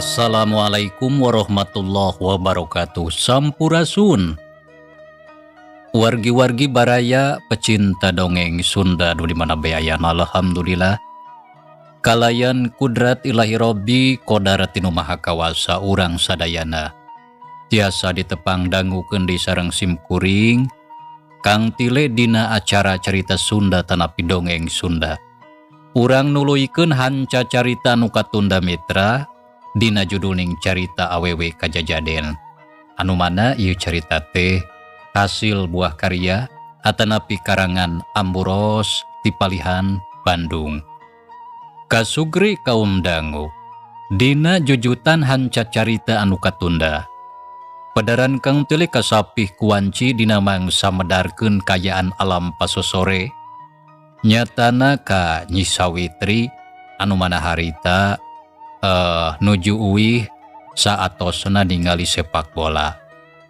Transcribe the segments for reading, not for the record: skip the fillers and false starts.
Assalamualaikum warahmatullahi wabarakatuh. Sampurasun. Wargi-wargi baraya pecinta dongeng Sunda nu di mana bae ayana. Alhamdulillah kalayan kudrat Ilahi Robbi kodarat tinu Maha Kawasa urang sadayana tiasa ditepang dangukeun di sareng simkuring Kang Tile dina acara Carita Sunda tanapi dongeng Sunda. Urang nuluykeun hanca carita nu katunda, mitra, dina juduling Carita Awewe Kajajaden, anu mana ieu carita teh hasil buah karya atanapi karangan Amburos ti palihan Bandung. Kasugri kaum dangu dina jujutan hanca carita anu katunda. Pedaran Kang Tile kasapih kuanci dina mangsa medarkeun kayaan alam pasosore, nyatana ka Nyi Sawitri anu mana harita nuju uih saatosna ningali sepak bola.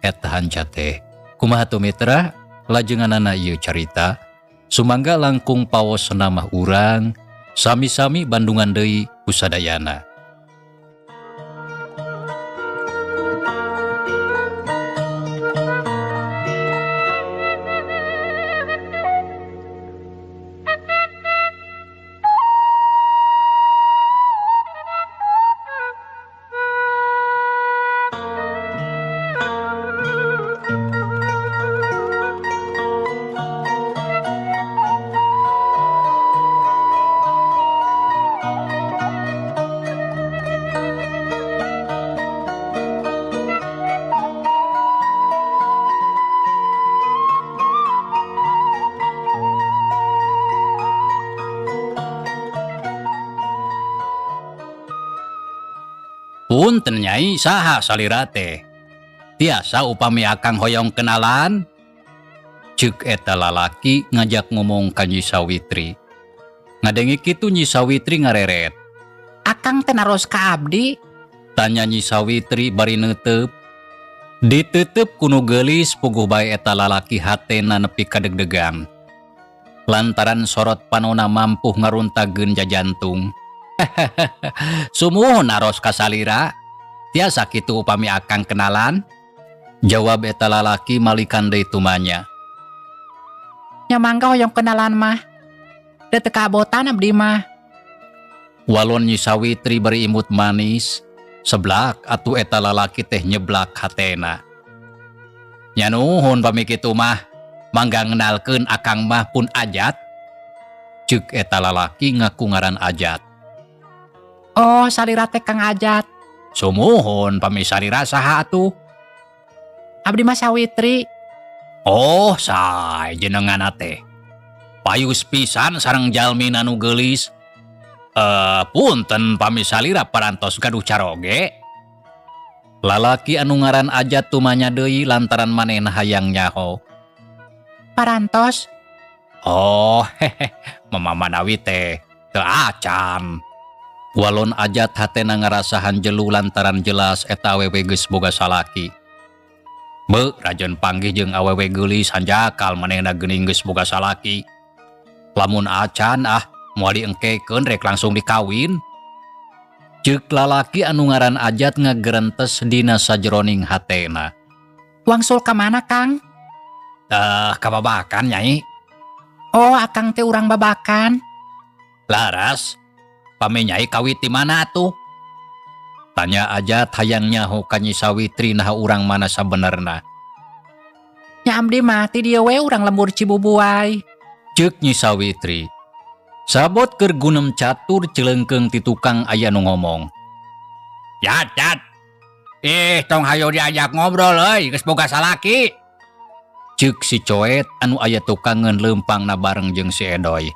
Eta hanca teh kumaha tuh, mitra, lajenganana ieu carita? Sumangga langkung paos mah urang sami-sami bandungan deui ku sadayana. Punten, Nyai, saha salira teh? Tiasa upami akang hoyong kenalan? Cek eta lalaki ngajak ngomong ka Nyi Sawitri. Ngadenge kitu, Nyi Sawitri ngareret. Akang teh naros ka abdi? Tanya Nyi Sawitri bari neuteup. Diteuteup ku nu geulis, puguh bae eta lalaki hatena nepi ka deg-degan. Lantaran sorot panona mampuh ngaruntageun jajantung. Sumuhun naros ka salira. Tiasa kitu upami akang kenalan? Jawab eta lalaki malikan deui tumanya. Nya mangga hoyong kenalan mah. Da teu kabotan abdi mah. Walon Nyi Sawitri bari imut manis, seblak atuh eta lalaki teh nyeblak hatena. Nya nuhun pami kitu mah, mangga ngenalkeun, akang mah pun Ajat. Ceuk eta lalaki ngaku ngaran Ajat. Oh, salira teh Kang Ajat. Sumuhun, pami salira saha atuh? Abdi mah Sawitri. Oh, sae jenengan teh. Payus pisan sareng jalmi anu geulis. Eh, punten, pami salira parantos gaduh caroge? Lalaki anu ngaran Ajat tumanya deui lantaran manehna hayang nyaho. Parantos. Oh, hehe, mamanawi teh teu acan. Walon Ajat hatena ngarasa hanjelu lantaran jelas eta awewe geus boga salaki. Be, rajon panggih jeung awewe geulis, hanjakal manehna geuning geus boga salaki. Lamun acan ah, moal diengkekeun, rek langsung dikawin. Ceuk lalaki anu ngaran Ajat ngagerentes dina sajeroning hatena. Wangsul ka mana, Kang? Eh, ka Babakan, Nyai. Oh, akang teh urang Babakan. Laras, pami Nyai kawit di mana atuh? Tanya Ajat hayang nyaho ka Nyi Sawitri naha urang mana sabenerna. Nya abdi mah ti dieu we, urang lembur Cibubuay. Ceuk Nyi Sawitri. Sabot keur gunem catur, celeungkeung ti tukang aya nu ngomong. Jat, Jat. Ih, tong hayo diajak ngobrol euy, geus boga salaki. Ceuk si Coet anu aya tukangeun leumpangna bareng jeung si Edoy.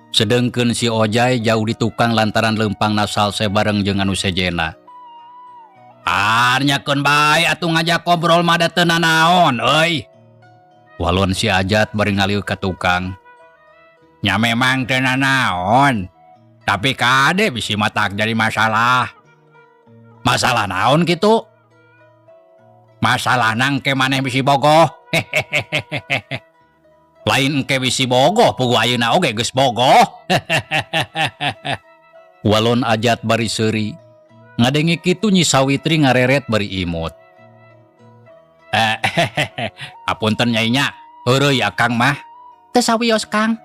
Sedengkeun si Ojai jauh di tukang lantaran leumpangna salse bareng jeung anu sejena. Arnyakeun bae atuh, ngajak ngobrol mah da teu nanaon euy. Walon si Ajat bari ngalieu ka tukang. Nya memang teu nanaon. Tapi kade bisi matak jadi masalah. Masalah naon kitu? Masalah nang ke maneh bisi bogoh. Lain engke bisi bogoh, puguh ayeuna oge geus bogoh. Walon Ajat bari seuri. Ngadenge kitu, Nyi Sawitri ngareret bari imut. "Eh, apunten, Nyai nya, heureuy akang mah." Teu sawios, Kang.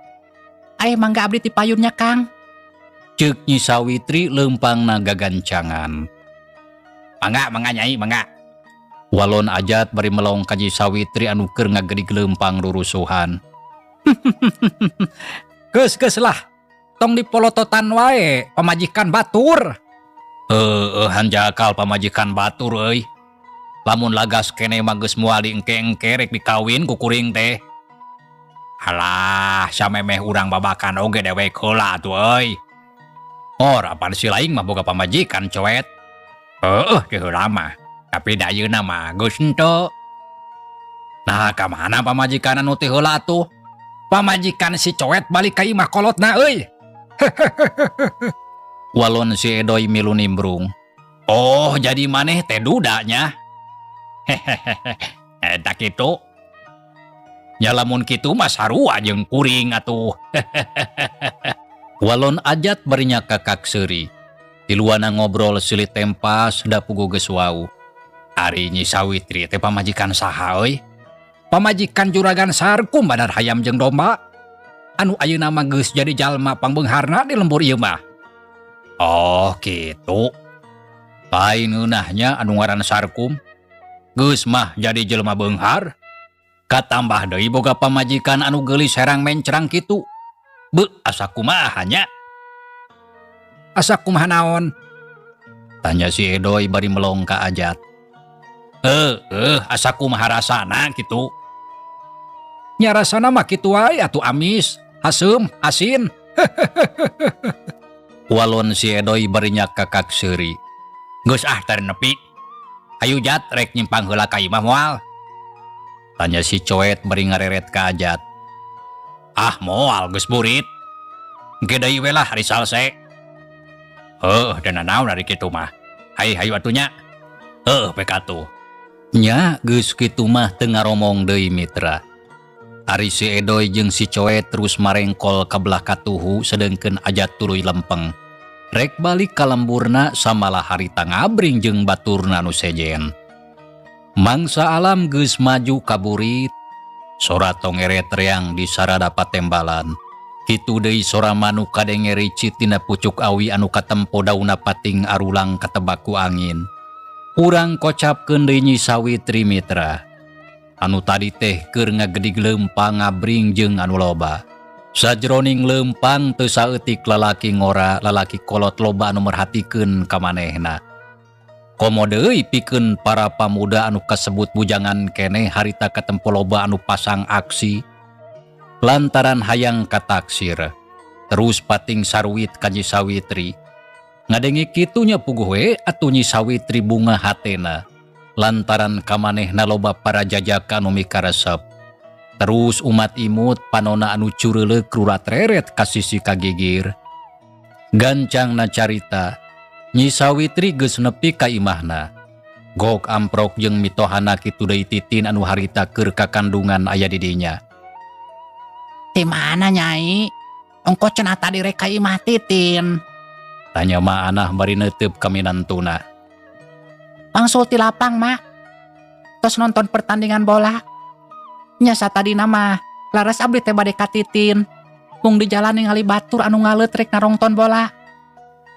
Ayo mangga abdi ti payun nya, Kang. Ceuk Nyi Sawitri leumpangna gagancangan. "Mangga, mangga, Nyai, mangga." Walon Ajat bari melong ka Nyi Sawitri anu keur ngagedig leumpang rurusuhan. "Geus, geus lah. Tong dipolototan wae, pamajikan batur." "Heueuh, hanjakal pamajikan batur euy. Lamun lagas keneh mah geus moal diengke-engke rek dikawin ku kuring teh." "Alah, samemeh urang babakan oge dewek heula atuh euy." "Or, apan si laing mah boga pamajikan, Coet?" "Heueuh, ti heula mah. Tapi da ayeuna mah geus henteu." "Nah, ka mana pamajikan anu ti heula atuh?" "Pamajikan si Coet balik ka imah kolotna euy." Walon si Edoy milu nimbrung. "Oh, jadi maneh teh duda nya?" "Hehehe, eta kitu." "Nya lamun kitu mah sarua jeung kuring atuh." Walon Ajat bari nyakakak seuri. Tiluana ngobrol silih tempas da puguh geus wau. "Ari Nyi Sawitri teh pamajikan saha euy?" "Pamajikan Juragan Sarkum, bandar hayam jeung domba. Anu ayeuna mah geus jadi jalma pangbeungharna di lembur ieu mah." "Oh, gitu. Lain ngeunahnya anu ngaran Sarkum. Geus mah jadi jelema beunghar. Katambah deui boga pamajikan anu geulis herang mencrang kitu. Beuh, asa kumaha nya?" "Asa kumaha naon?" Tanya si Edoy bari melong ka Ajat. "Eh, asa kumaha rasana kitu." "Nya rasana mah kitu wae atuh, amis, haseum, asin." Walon si Edoy bari nyakakak seuri. "Geus ah, teu nepi. Hayu, Jat, rek nyimpang heula ka imah moal?" Tanya si Coet bari ngareret ka Ajat. "Ah, moal, geus burit. Engke deui we lah hari salse." "Heuh, da nanaon ari kitu mah. Hayu, hayu atuh nya. Heuh, pek atuh." Nya geus kitu mah teu ngaromong deui, mitra. Ari si Edoy jeung si Coet terus marengkol ka belah katuhu, sedengkeun Ajat tuluy lempeng. Rek balik ka lemburna samalah harita ngabring jeung baturna nu sejen. Mangsa alam geus maju ka burit, sora tongeret reang di sarada patembalan. Kitu deui sora manuk kadenge ricit dina pucuk awi anu katempo daunna pating arulang katebak ku angin. Urang kocapkeun deui Nyi Sawitri, mitra. Anu tadi teh keur ngagedig leumpang ngabring jeung anu loba. Sajroning leumpang teu saeutik lalaki ngora, lalaki kolot loba anu merhatikeun ka manehna. Komo deui pikeun para pamuda anu kasebut bujangan keneh harita katempo loba anu pasang aksi lantaran hayang kataksir. Terus pating saruit ka Nyi Sawitri. Ngadenge kitu nya puguh we atuh Nyi Sawitri bunga hatena. Lantaran ka manehna loba para jajaka anu mikaresep. Terus umat imut panona anu cureuleuh rurat-reret ka sisi kagigir. Gancangna carita, Nyi Sawitri geus nepi ka imahna. Gok amprok jeung mitohana, kitu deui Titin anu harita keur kakandungan aya di dinya. "Di mana, Nyai? Ongko cenah tadi rek ka imah Titin." Tanya Ma Anah bari neuteup ka minantuna. "Wangsul ti lapang, Mak. Tos nonton pertandingan bola. Nya satadina mah laras abdi teh bade ka Titin. Mung di jalan ningali batur anu ngaleut rek narongton bola.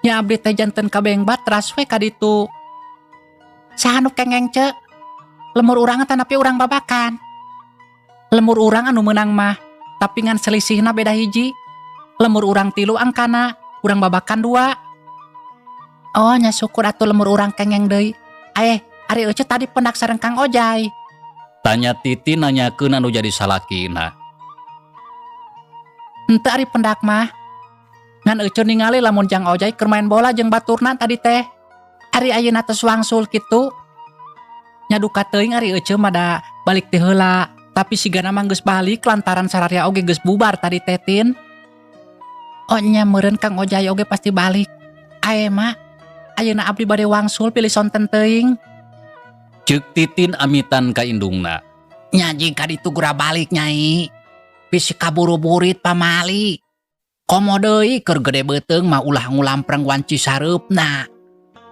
Nya abdi teh janten kabeng batras we ka ditu." "Saha nu kengeng, Ce? Lembur urang atanapi urang babakan?" "Lembur urang anu meunang mah, tapi ngan selisihna beda hiji. Lembur urang 3 angkana, urang babakan 2." "Oh, nya syukur atuh lembur urang kengeng deui. Eh, ari Ece tadi pendak sareng Kang Ojai?" Tanya Titin nanyakeun anu jadi salakina. "Henteu ari pendak mah. Ngan Ece ningali lamun Jang Ojai keur main bola jeung baturna tadi teh. Ari ayeuna tos wangsul kitu. Nya duka teuing ari Ece mah da balik teh heula, tapi sigana mah geus balik lantaran sararia oge geus bubar tadi teh, Tin." "Oh, nya meureun Kang Ojai oge pasti balik. Ae, Mak, ayeuna abdi bade wangsul pilih sonten teuing." Ceuk Titin amitan ka indungna. "Nya jing ka ditu gura balik, Nyai. Bisi kaburu-burit pamali. Komo deui keur gede beuteung mah ulah ngulampreng wanci sareupna.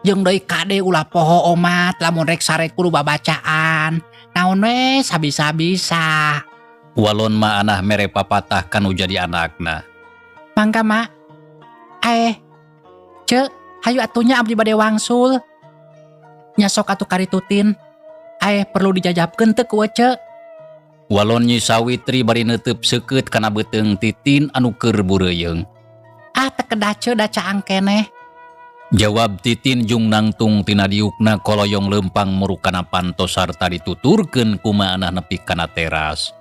Jeung deui kade ulah poho omat lamun rek sare kudu babacaan. Naon we sabisa-bisa. Walon Ma Anah mere papatah kanu jadi anakna. Mangga, Mak. Eh, Ceu, hayu atuh nya, abdi bade wangsul. Nya sok atuh karitu, Tin. Eh, perlu dijajabkeun teu ku Ece? Walon Nyi Sawitri bari neuteub seukeut kana beuteung Titin anu keur bureuyeung. Ah, teu kedah, Ceu, da caang keneh. Jawab Titin jung nangtung tina diukna koloyong lempang muruk kana panto sarta dituturkeun ku Ma Anah nepi kana teras.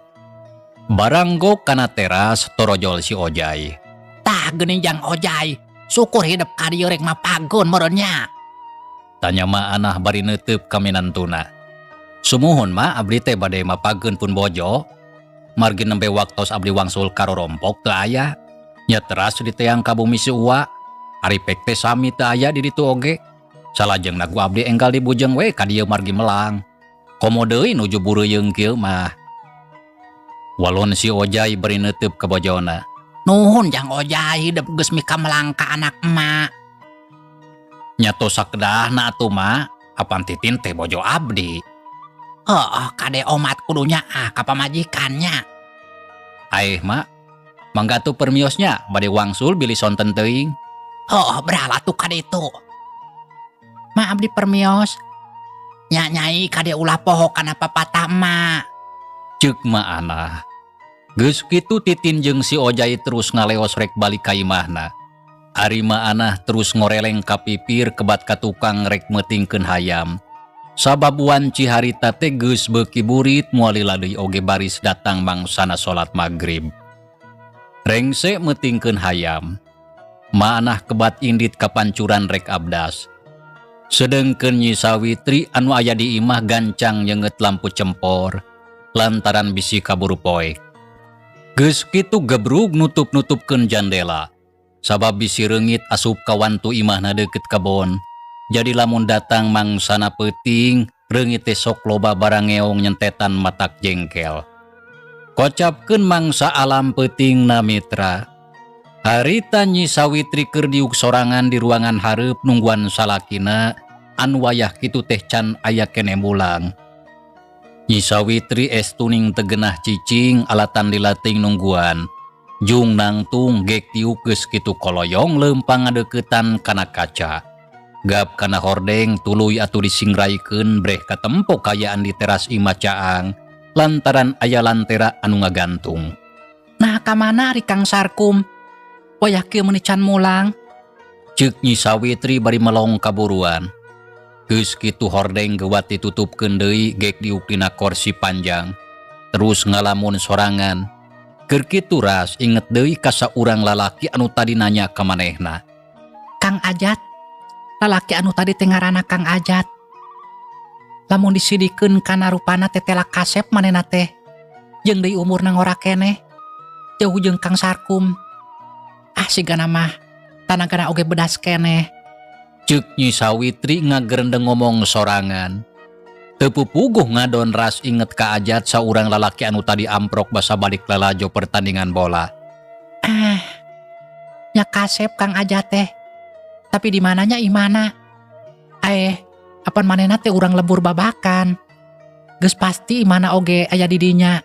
Baranggo kana teras torojol si Ojai. Tah geuning, Jang Ojai, syukur hidep ka dieu rek mapagun meureun nya. Tanya Ma Anah bari neuteub ka minantuna. Sumuhun, Ma, abdi teh bade mapageun pun bojo. Margi nembe waktos abdi wangsul ka rorompok teu aya. Nya teras diteang ka bumi si Uwa. Ari pek teh sami teu aya di ditu oge. Salajengna ku abdi enggal dibujeng we ka dieu margi melang. Komo deui nuju bureuyeung kieu mah. Walon si Ojai bari neuteub ka bojona. Nuhun, Jang Ojai, hidep geus mikamelang ka anak emak. Nya tos sakedahna atuh, Ma, apan Titin teh bojo abdi. Heuh, kade omat kudu nyaah ka pamajikannya. Aeh, Ma, mangga atuh permios nya, bade wangsul bilih sonten teuing. Oh, beral atuh ka ditu. Ma, abdi permios. Nya, Nyai, kade ulah poho kana papatah emak. Ceuk Ma Anah. Geus kitu Titin jeung si Ojai terus ngaleos rek balik ka imahna. Ari Ma Anah terus ngoreleng ka pipir kebat ka tukang rek meutingkeun hayam. Sabab wanci harita teh geus beuki burit, moal lila deui oge baris datang mangsana salat magrib. Rengse meutingkeun hayam, Ma Anah kebat indit ka pancuran rek abdas. Sedengkeun Nyi Sawitri anu aya di imah gancang nyeungeut lampu cempor lantaran bisi kaburu poek. Geus kitu gebrug nutup-nutupkeun jandela. Sabab bisi reungit asup ka wantu imahna deukeut kebon. Jadi lamun datang mangsana peuting, reungit teh sok loba barangeong nyentetan matak jengkel. Kocapkeun mangsa alam peutingna, mitra. Harita Nyi Sawitri keur diuk sorangan di ruangan hareup nungguan salakina anu wayah kitu teh can aya keneh mulang. Nyi Sawitri estuning teu genah cicing alatan lila teuing nungguan. Jung nangtung gek tiuk, geus kitu koloyong leumpang ngadeuketan kana kaca. Gap kana hordeng tuluy atuh disingraikeun breh katempo kaayaan di teras imah caang lantaran aya lantera anu ngagantung. Nah, ka mana ari Kang Sarkum? Wayah kieu meuni can mulang. Ceuk Nyi Sawitri bari melong kaburuan. Geus kitu hordeng geuwat ditutupkeun deui, gek diuk dina korsi panjang. Terus ngalamun sorangan. Keur kitu ras inget deui ka saurang lalaki anu tadi nanya ka manehna. Kang Ajat. Lalaki anu tadi teh ngaranna Kang Ajat. Lamun disidikeun kana rupana tetela kasep manehna teh. Jeung deui umurna ngora keneh. Jauh jeung Kang Sarkum. Ah, sigana mah tanagana oge bedas keneh. Ceuk Nyi Sawitri ngagerendeng ngomong sorangan. Teu pupuguh ngadon ras inget ka Ajat, saurang lalaki anu tadi amprok basa balik lalajo pertandingan bola. Ah, nya kasep Kang Ajat teh. Tapi di mananya imahna? Eh, apan manehna teh urang lembur babakan. Geus pasti imahna oge aya di dinya.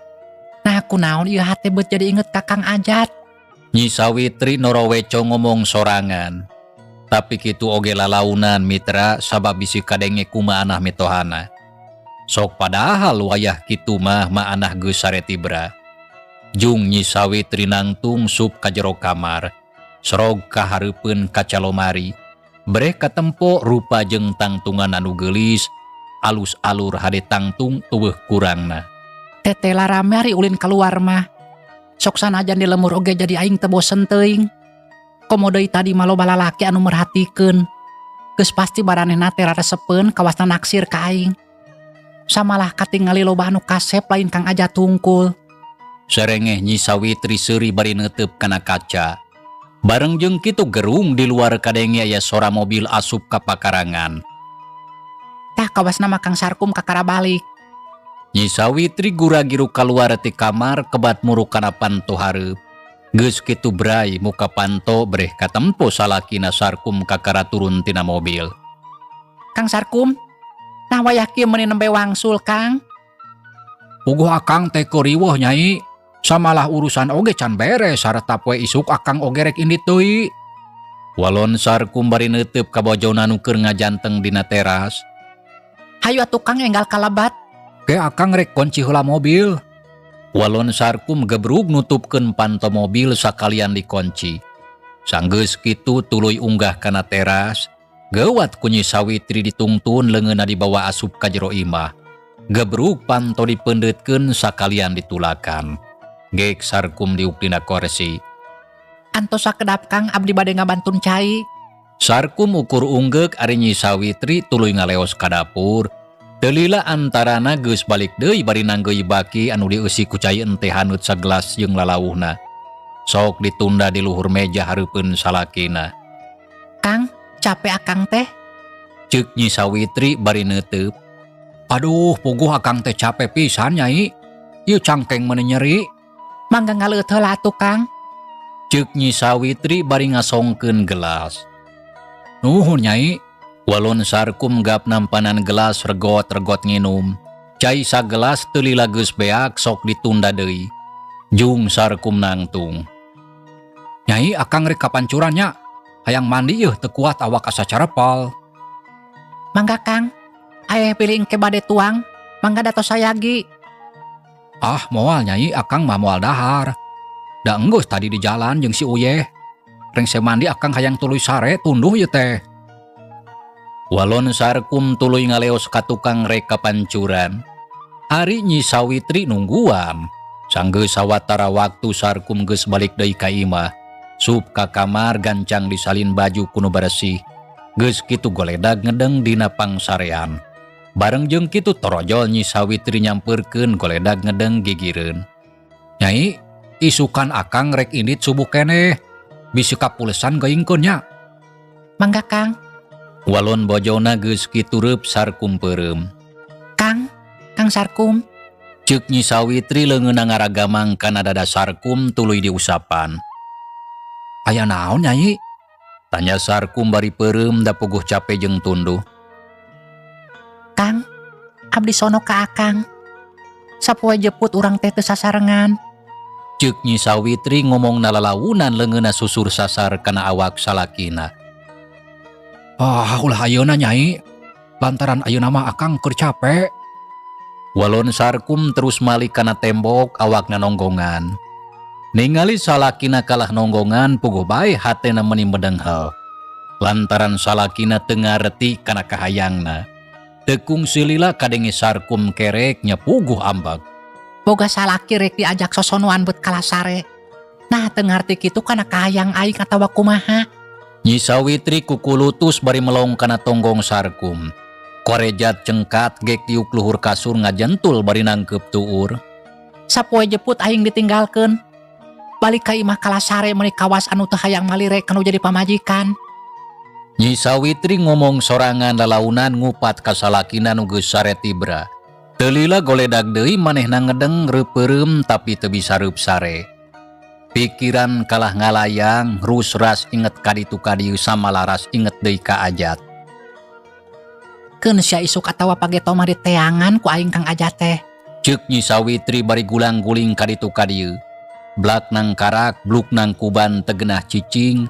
Nah, kunaon ieu hate beut jadi inget ka Kang Ajat? Nyi Sawitri noroweco ngomong sorangan. Tapi kitu oge lalaunan, mitra, sabab bisi kadenge ku Ma Anah mitohana. Sok padahal wayah kitu mah Ma Anah geus sare tibra. Jung Nyi Sawitri nangtung sup ka jero kamar. Serog ka hareupeun kaca lomari. Breh katempo rupa jeung tangtungan anu geulis, alus alur hade tangtung euweuh kurangna. Tetela rame ari ulin keluar mah. Sok sanajan di lembur oge jadi aing teu bosen teuing. Komo deui tadi mah loba lalaki anu merhatikeun. Geus pasti baranehna teh raresepeun kawasna naksir ka aing. Samalah katingali loba anu kasep lain Kang Ajat tungkul. Serengeh Nyi Sawitri seuri bari neuteub kana kaca. Bareng jeung kitu gerung di luar kadenge aya sora mobil asup ka pakarangan. Tah, kawasna mah Kang Sarkum kakara balik. Nyi Sawitri gura-giru kaluar ti kamar kebat muruk kana panto hareup. Geus kitu bray muka panto breh katempo salakina Sarkum kakara turun tina mobil. Kang Sarkum, nah wayah kieu meuni nembe wangsul, Kang. Puguh akang teh keur riweuh, Nyai. Samalah urusan oge can beres sarta poe isuk akang oge rek indit deui. Walon Sarkum bari neuteup ka bojona nu keur ngajanteng dina teras. Hayu atuh Kang enggal kalabat. Ke akang rek kunci heula mobil. Walon Sarkum gebrug nutupkeun panto mobil sakalian dikunci. Sanggeus kitu tuluy unggah kana teras. Gewat ku Nyi Sawitri ditungtun leungeunna dibawa asup ka jero imah. Gebrug panto dipeundeutkeun sakalian ditulakan. Gek Sarkum diuk dina korsi. Antos sakedap Kang, abdi bade ngabantun cai. Sarkum ukur unggeuk ari Nyi Sawitri tuluy ngaleos ka dapur. Teu lila antarana geus balik deui bari nanggeui baki anu dieusi ku cai ente haneut sagelas jeung lalauhna. Sok ditunda di luhur meja hareupeun salakina. Kang, capek akang teh? Ceuk Nyi Sawitri bari neuteup. Aduh, puguh akang teh capek pisan, Nyai. Ieu cangkeng meuni nyeri. Mangga ngaleueut heula atuh, Kang. Ceuk Nyi Sawitri bari ngasongkeun gelas. Nuhun, Nyai. Walon Sarkum gap nampanan gelas regot-regot nginum. Cai sagelas teu lila geus beak sok ditunda deui. Jung Sarkum nangtung. Nyai, akang rek kapancuran nya. Hayang mandi yeuh, teu kuat awak asa carepal. Mangga Kang. Aya pilih engke bade tuang. Mangga datos sayagi. Ah, moal Nyai, akang mah moal dahar. Da enggeus tadi di jalan jeung si Uyeh. Rengse mandi akang hayang tuluy sare tunduh ieu teh. Walon Sarkum tuluy ngaleos ka tukang rek kapancuran. Ari Nyi Sawitri nungguan. Sanggeus sawatara waktu Sarkum geus balik deui ka imah. Sup ka kamar gancang disalin baju kuno beresih. Geus kitu goledag ngedeng dina pangsarean. Bareng jeung kitu torojol Nyi Sawitri nyampeurkeun goledag ngedeng gigireun. Nyai, isukan akang rek indit subuh keneh. Bisi kapulesan geuingkeun nya. Mangga Kang. Walon bojona geus kitu reup Sarkum peureum. Kang, Kang Sarkum. Ceuk Nyi Sawitri leungeunna ngaragamang kana dada Sarkum tuluy diusapan. Aya naon, Nyai? Tanya Sarkum bari peureum da puguh cape jeung tunduh. Kang, abdi sono ka akang. Sapoe jeput urang teh teu sasarengan. Ceuk Nyi Sawitri ngomong nalalawunan leungeunna susur sasar kana awak salakina. Ah, ulah ayeuna Nyai. Lantaran ayeuna mah akang keur capek. Walon Sarkum terus malik kana tembok awakna nonggongan. Ningali salakina kalah nonggongan puguh bae hatena meuni medenghel. Lantaran salakina teu ngareti kana kahayangna. Teu kungsi lila kadenge Sarkum kerek nya puguh ambek. Boga salaki rek diajak sosonoan beut kalasare. Nah, teu ngarti kitu kana kahayang aing atawa kumaha. Nyi Sawitri kukulutus bari melong kana tonggong Sarkum. Korejat cengkat gek diuk luhur kasur ngajentul bari nangkeup tuur. Sapoe jeput aing ditinggalkeun. Balik ka imah kalasare meuni kawas anu teu hayang malire kanu jadi pamajikan. Nyi Sawitri ngomong sorangan lalaunan ngupat ka salakina nu geus sare tibra. Teu lila goledag deui manehna ngedeng reupeurem tapi teu bisa reup sare. Pikiran kalah ngalayang, rus-ras inget kaditu kadieu samalaras inget deui ka Ajat. Keun sia isuk atawa pageto mah diteangan ku aing Kang Ajat teh. Ceuk Nyi Sawitri bari gulang-guling kaditu kadieu. Blak nang karak, bluk nang kuban tegenah cicing.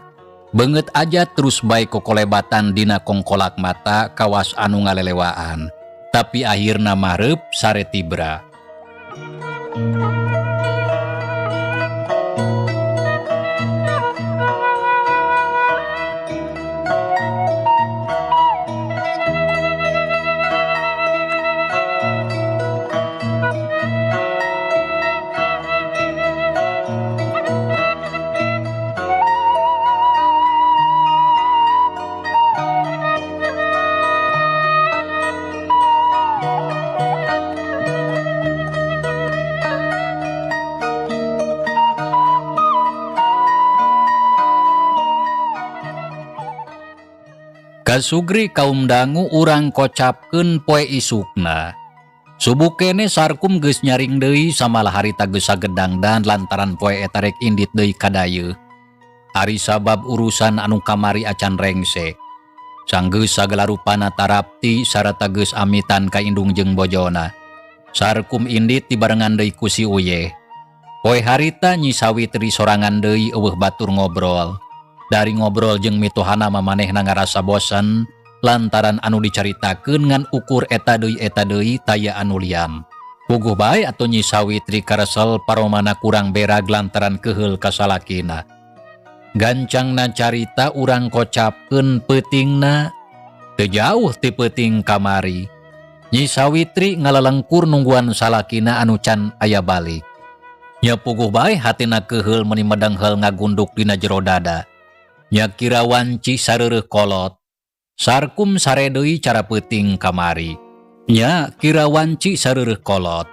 Beungeut Ajat terus bae kokolebatan dina kongkolak mata kawas anu ngalelewaan. Tapi akhirna mareup sare tibra. Kasugri kaum dangu urang kocapkeun poe isukna. Subuh kene Sarkum geus nyaring deui samalah harita geus sagedangdan lantaran poe eta rek indit deui ka dayeuh. Ari sabab urusan anu kamari acan rengse. Sanggeus sagala rupana tarapti sarata geus amitan ka indung jeung bojona. Sarkum indit dibarengan deui ku si Uyeh. Poe harita Nyi Sawitri sorangan deui euweuh batur ngobrol. Dari ngobrol jeung mitohana mah manehna ngarasa bosen lantaran anu dicaritakeun ngan ukur eta deui taya anu lian. Puguh bae atuh Nyi Sawitri karesel paromana kurang berag lantaran keheul ka salakina. Gancangna carita urang kocapkeun peutingna teu jauh ti peuting kamari. Nyi Sawitri ngalalengkur nungguan salakina anu can aya balik. Nya puguh bae hatina keheul meuni medenghel ngagunduk dina jero dada. Nya kira wanci sareureun kolot. Sarkum sare deui cara peuting kamari. Nya kira wanci sareureun kolot.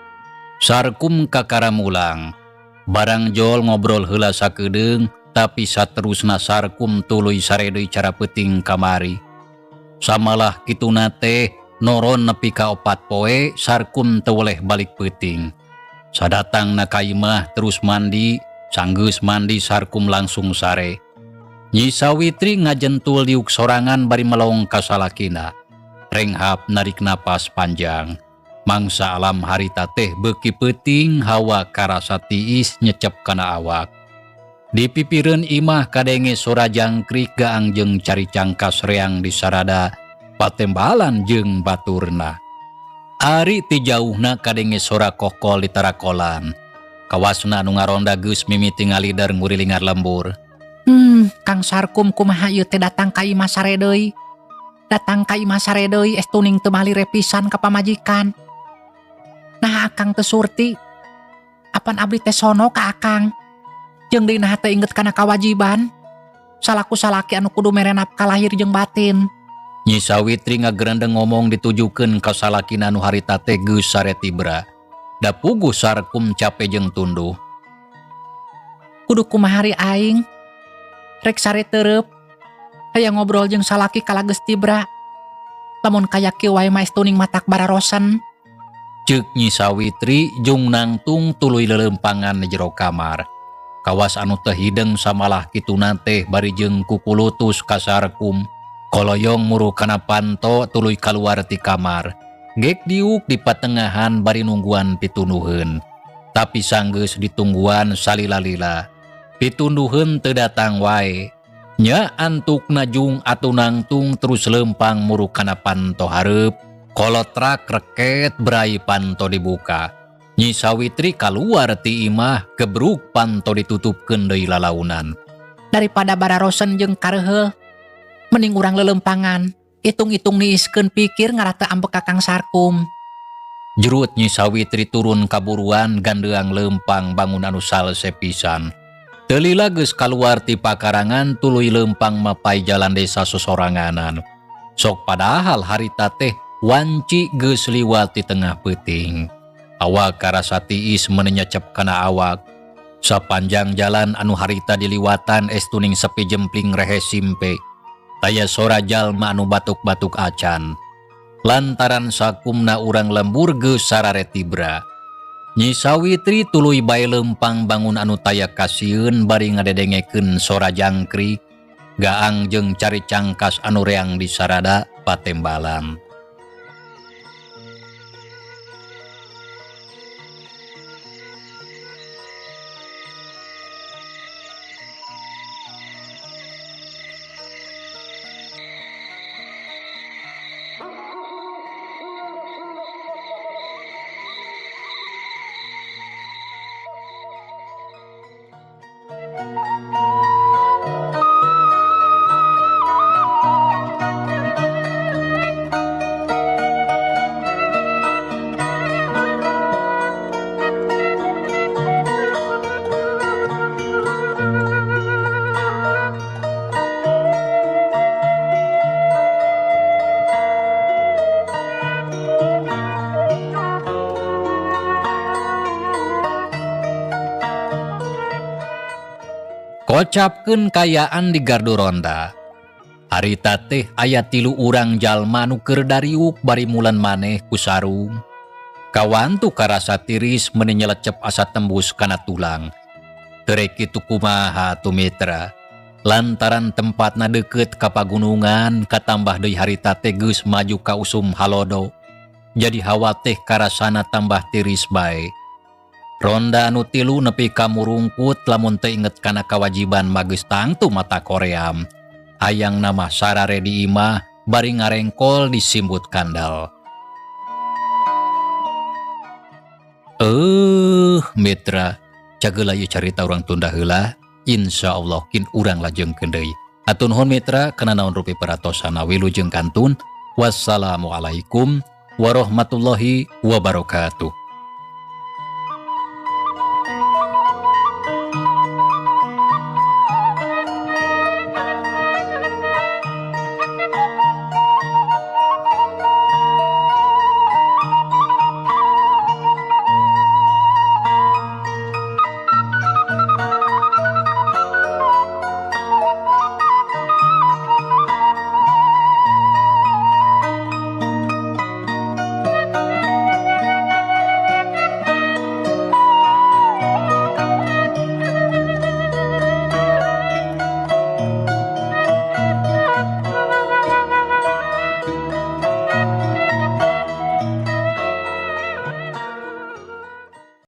Sarkum kakara mulang. Barang jol ngobrol heula sakedeung, tapi saterusna Sarkum tuluy sare deui cara peuting kamari. Samalah kituna teh noron nepi ka 4 poe Sarkum teu weleh balik peuting. Sadatangna ka imah terus mandi, sanggeus mandi Sarkum langsung sare. Nyi Sawitri ngajentul diuk sorangan bari melong ka salakina. Renghap narik napas panjang. Mangsa alam harita teh beuki peuting hawa karasa tiis nyecep kana awak. Di pipireun imah kadenge sora jangkrik gaang jeung cari cangkas reang di sarada patembalan jeung baturna. Ari ti jauhna kadenge sora kokol di tarakolan. Kawasna anu ngaronda geus mimiti ngalider ngurilingar lembur. Kang Sarkum kumaha ieu teh datang ka imah sare deui. Datang ka imah sare deui es tuning teu malire pisan ka pamajikan. Nah akang teu surti. Apan abdi teh sono ka akang. Jeung deui naha teu inget kana kawajiban. Salaku salaki anu kudu mere nafkah lahir jeung batin. Nyi Sawitri ngagerendeng ngomong ditujukeun ka salakina anu harita teh geus sare tibra. Da puguh Sarkum cape jeung tunduh. Kudu kumaha hari aing? Rek sare tereup. Hayang ngobrol jeung salaki kala geus tibra. Lamun kaya kieu wae mah estuning matak bararosen. Ceuk Nyi Sawitri jung nangtung tuluy leuleumpangan di jero kamar. Kawas anu teu hideung samalah kituna teh bari jeung kukulutus ka Sarkum. Koloyong muru kana panto tuluy kaluar ti kamar. Gek diuk di patengahan bari nungguan pitunduheun. Tapi sanggeus ditungguan salila-lila. Pitunduheun teu datang wae. Nya antukna jung atuh nangtung terus lempang muru kana panto hareup. Kolotrak reket berai panto dibuka. Nyi Sawitri kaluar ti imah gebruk panto ditutupkeun deui lalaunan. Daripada bararosen jeung kareuheul, mending urang lelempangan. Hitung-hitung niiskeun pikir ngarah teu ambek ka Kang Sarkum. Jerut Nyi Sawitri turun kaburuan gandeang lempang bangun anu salse pisan. Teu lila geus kaluar ti pakarangan tuluy lempang mapai jalan desa sosoranganan. Sok padahal harita teh wanci geus liwat di tengah peuting. Awak karasa tiis meuni nyecep kana awak. Sapanjang jalan anu harita diliwatan estuning sepi jempling rehe simpe. Taya sora jalma anu batuk-batuk acan. Lantaran sakumna urang lembur geus sarare tibra. Nyi Sawitri tuluy bae lempang bangun anu taya kasieun bari ngadedengekeun sora jangkrik, gaang jeung cari cangkas anu reang di sarada patembalan. Kocapkeun kayaan di gardu ronda. Harita teh aya 3 urang jalma nu keur dariuk bari mulan maneh ku sarung. Kawantu karasa tiris meuni nyelecep asa tembus kana tulang. Terek kitu kumaha tu mitra. Lantaran tempatna deukeut ka pagunungan, katambah deui harita teh geus maju ka usum halodo. Jadi hawa teh karasana tambah tiris bae. Ronda anu tilu nepi ka murungkut, lamun teu inget kana kawajiban mah geus tangtu mata koream. Hayangna mah sarare di imah bari ngarengkol disimbut kandel. Mitra, cageula ieu carita urang tunda heula, insya Allah kin urang lajengkeun deui. Hatur nuhun mitra kana naon rupi peratosana, wilujeng kantun. Wassalamualaikum warahmatullahi wabarakatuh.